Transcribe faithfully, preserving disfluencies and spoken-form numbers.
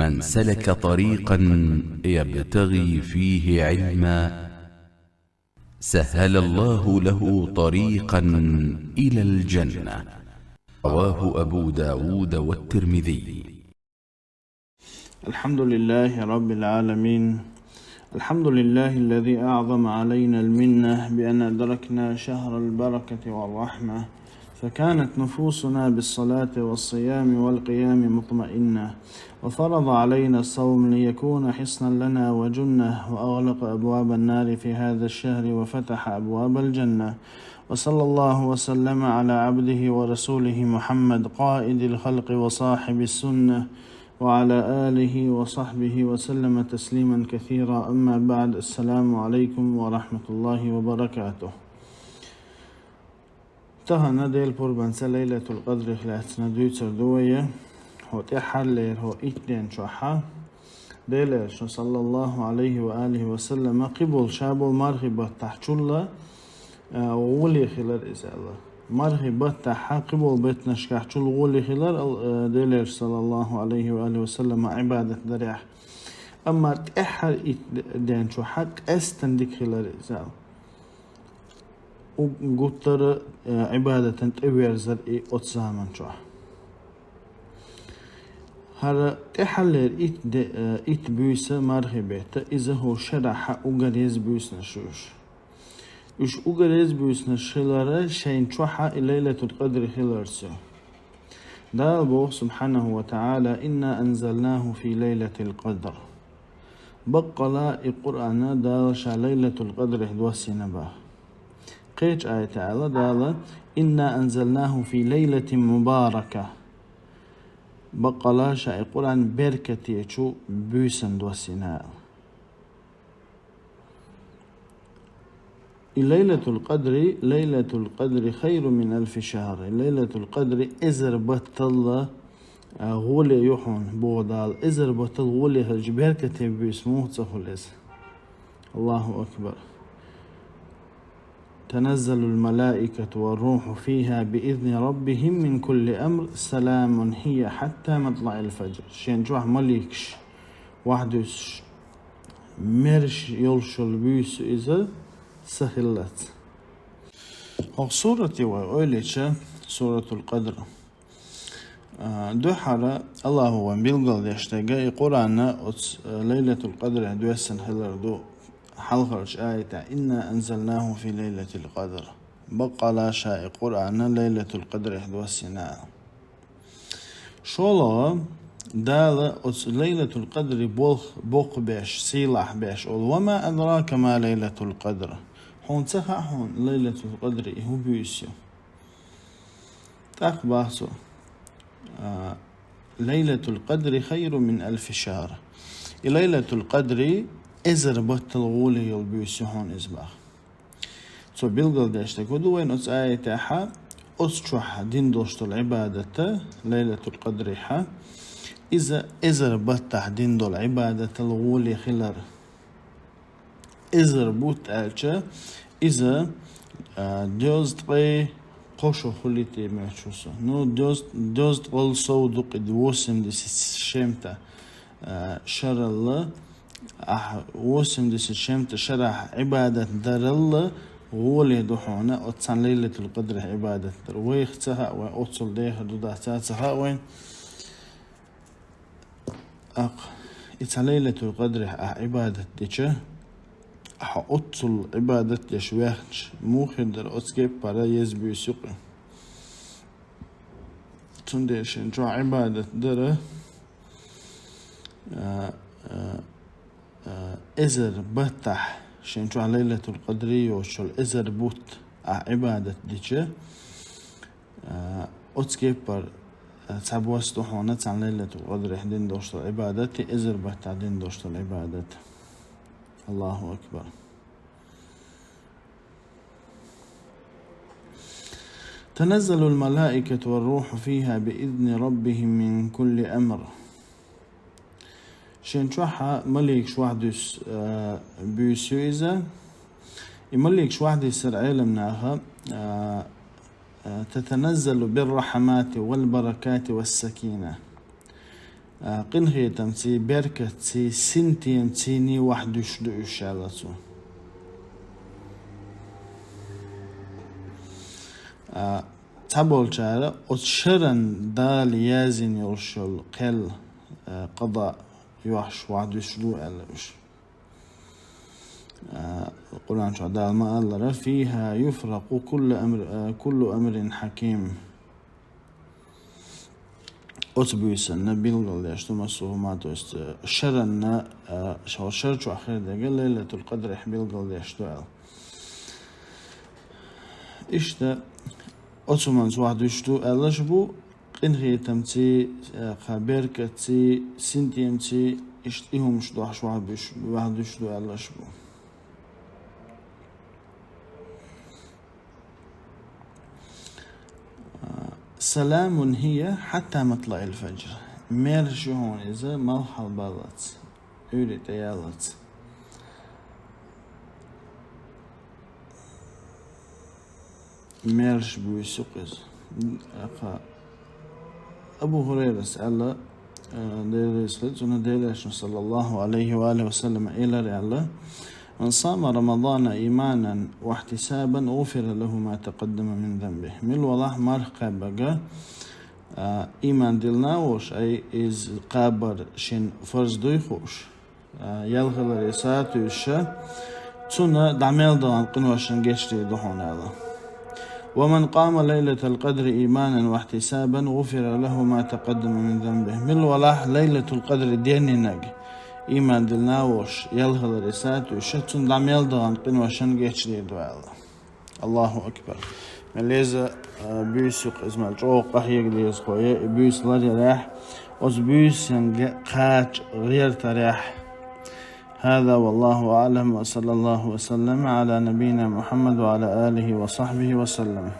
من سلك طريقا يبتغي فيه علما سهل الله له طريقا إلى الجنة. رواه أبو داود والترمذي. الحمد لله رب العالمين. الحمد لله الذي أعظم علينا المنة بأن أدركنا شهر البركة والرحمة، فكانت نفوسنا بالصلاة والصيام والقيام مطمئنة، وفرض علينا الصوم ليكون حصنا لنا وجنة، وأغلق أبواب النار في هذا الشهر وفتح أبواب الجنة. وصلى الله وسلم على عبده ورسوله محمد قائد الخلق وصاحب السنة وعلى آله وصحبه وسلم تسليما كثيرا. أما بعد، السلام عليكم ورحمة الله وبركاته. Тахана Дела пурбанца Лайлатул Къадрих лаьцна дуьйцур ду вай, хӀо тӀаьххьарлера хӀо итт ден чохьа Делера шо, саллаллаху алейхи ва алихи ва саллама, кхиболу ша болу мархи баттахь чулла, а, гӀоле хилар иза аьлла. Мархи баттахьа кхиболу беттанашкахь чул гӀоле хилар ал-, а, Делера, саллаллаху алейхи ва алихи ва саллама, Ӏибадат дарехь. Амма тӀаьххьара итт ден чохьа къаьстина дика хилар иза аьлла. Уггар гуттара, э, Ӏибадатан тӀеверзар и оцу заман чохь. ХӀара тӀаьххьарлера итт де-, э, итт буьйса мархи бетта, иза хӀу шарахьа уггар еза буьйсанаш ю уьш. Уьш уггар еза буьйсанаш хилара шайн чохьа и Лайлатул Къадри хиларца ю. Дала боху, субхьанаху ва таӀала: «Инна анзалнаху фи лайлатил къадр». Баккъала и Къуръана Дала ша Лайлатул Къадрехь доссийна баха. Кхечу аята аьлла Дала: «Инна анзалнаху фи лайлатин мубарака». Баккъала ша и Къуръан беркатечу буьйсан доссийна аьлла. И Лайлатул Къадри, Лайлатул Къадри хайру мин алфи шахр. И Лайлатул Къадри эзар батталла, а, гӀоле ю хьуна, боху Дала. Эзар баттал гӀоле хилча, беркате буьйса муха ца хуьлу иза? Аллаху акбар. Таназзалул малаикату ва руху фиха би изни раббихим мин кулли амр, саламун хия хатта матлаил фаджр. Шен чохь маликаш вахдуьсуш, мерш йолуш йолу буьйса иза са хиллалц. ХӀокху сурате вай ойла йича, Суратул Къадр, а, дуьххьара Аллахо вайн билгалдеш дерг и Къуръана оцу, а, Лайлатул Къадрехь доьссина хилар ду хьалхарчу аятехь: «Инна анзалнаху фи лайлатил къадр». Баккъала ша и Къуръана Лайлатул Къадрехь доссийна аьлла. ШолгӀа, Дала оцу Лайлатул Къадри болх боккха беш, сийлахь беш олу: «Ва ма адрака ма Лайлатул Къадр». Хьуна ца хаьа хьуна Лайлатул Къадри и хӀун буьйса ю? ТӀаккха баха цо: «А, Лайлатул Къадри хайру мин алфи шахр». И Лайлатул Къадри эзар баттал гӀоле йолу буьйса ю хьуна иза баха. Цо билгалдеш дерг хӀун ду вайна оцу аятехьа, оцу чохь дина долуш долу Ӏибадата, Лайлатул Къадрихьа, иза эзар баттахь дина долу Ӏибадатал гӀоле хилар. Эзар бутт аьлча, иза, а, дезткъе кхо шо хуьлийта моьттуш ву со. Ну, дез-, дезткъал сов ду кхидӀа восемьдесят с чем-то, а, шаралла, ахь восемьдесят с чем-то шарахь Ӏибадат даралла гӀоле ду хьуна оцу цхьана Лайлатул Къадрехь Ӏибадат дар. Вайх ца хаьа, вайн оццул дехар ду дац а ца хаьа вайн. ТӀаккха и цхьа Лайлатул Къадрехь ахь Ӏибадат дича, ахьа оццул Ӏибадат деш ваьхча, муха хир дара оцу кеппара еза буьйса юкъа? Цундела шен чохь Ӏибадат дара, а, а, а, эзар баттахь, шен чохь Лайлатул Къадри йоцуш йолу эзар бутт ахь Ӏибадат дича, а, оцу кеппара, а, цхьа бос ду хьуна цхьана Лайлатул Къадрехь дина долуш долу Ӏибадат, и эзар баттахь дина долуш долу Ӏибадат. Аллаху акбар. Таназзалул малаикату ва руху фиха би изни раббихим мин кулли амр. Шен чохьа маликаш вахдуьсу, а, буьйса ю иза. И маликаш вахдисар Ӏеламнаха, а, а, татаназзалу бир рахамати вал баракати вас сакина. А, къинхетамций, беркатций, синтемцийний вахьдуьйш ду уьш, аьлла цо. А, цхьаболчара оцу шаран Дала яздина йолуш йолу кхел, а, къада йохьуш вахьдуьйш ду аьлла уьш. А, Къуръан чохь Дала ма-аллара: «Фиха юфракъу куллу амр-, а, куллу амрин хьаким». Оцу буьйсанна билгалдеш ду массо а хӀума, то есть, э, шаранна, э, шо-, шар чохь хир дерг Лайлатул Къадрехь билгалдеш ду аьлла. Иштта, оцу хӀуманца вахьдуьйш ду аьллаш бу, къинхетамций, э, кха беркатций, синтемций, иштта и хӀумаш дохьуш вахьдуьйш, вахьдуьйш ду аьллаш бу. «Саламун хия хьатта матлаил фаджр». Мерш ю хьуна иза малх хьалабаллалц, Ӏуьйре тӀеяллалц. Мерш буьйсу-кх иза. Аха, Абу ХӀурайрас аьлла, э, Дела реза хила цунна, Делан Элчано, саллаллаху алейхи ва алихи ва саллам, элира аьлла: «Ман сама Рамадана иманан ва ихьтисабан, гӀуфира лаху ма такъаддама мин занбих». Мила валахь марха кхаьбнарг, а, иман диллина а волуш, ай иза кхабар шен фарз дуй хууш, а, ял хиларе са а туьйсуш, цунна дӀа мел дахана къиношна гечдийр ду хьуна аьлла. «Ва ман къама Лайлатал Къадри иманан ва ихьтисабан, гӀуфира лаху ма такъаддама мин занбих». Мила валахь Лайлатул Къадри деннинарг, иман диллина а волуш, ял хиларе са а туьйсуш, цунна дӀа мел дахана къиношна гечдийр ду аьлла. Аллаху акбар. Мел иза, а, буьйса ю-кх иза, мел чӀогӀа къахьега деза кхо я, и буьйса ларъярехь, оцу буьйсанга кхача гӀертарехь. هذا والله أعلم، وصلى الله وسلم على نبينا محمد وعلى آله وصحبه وسلم.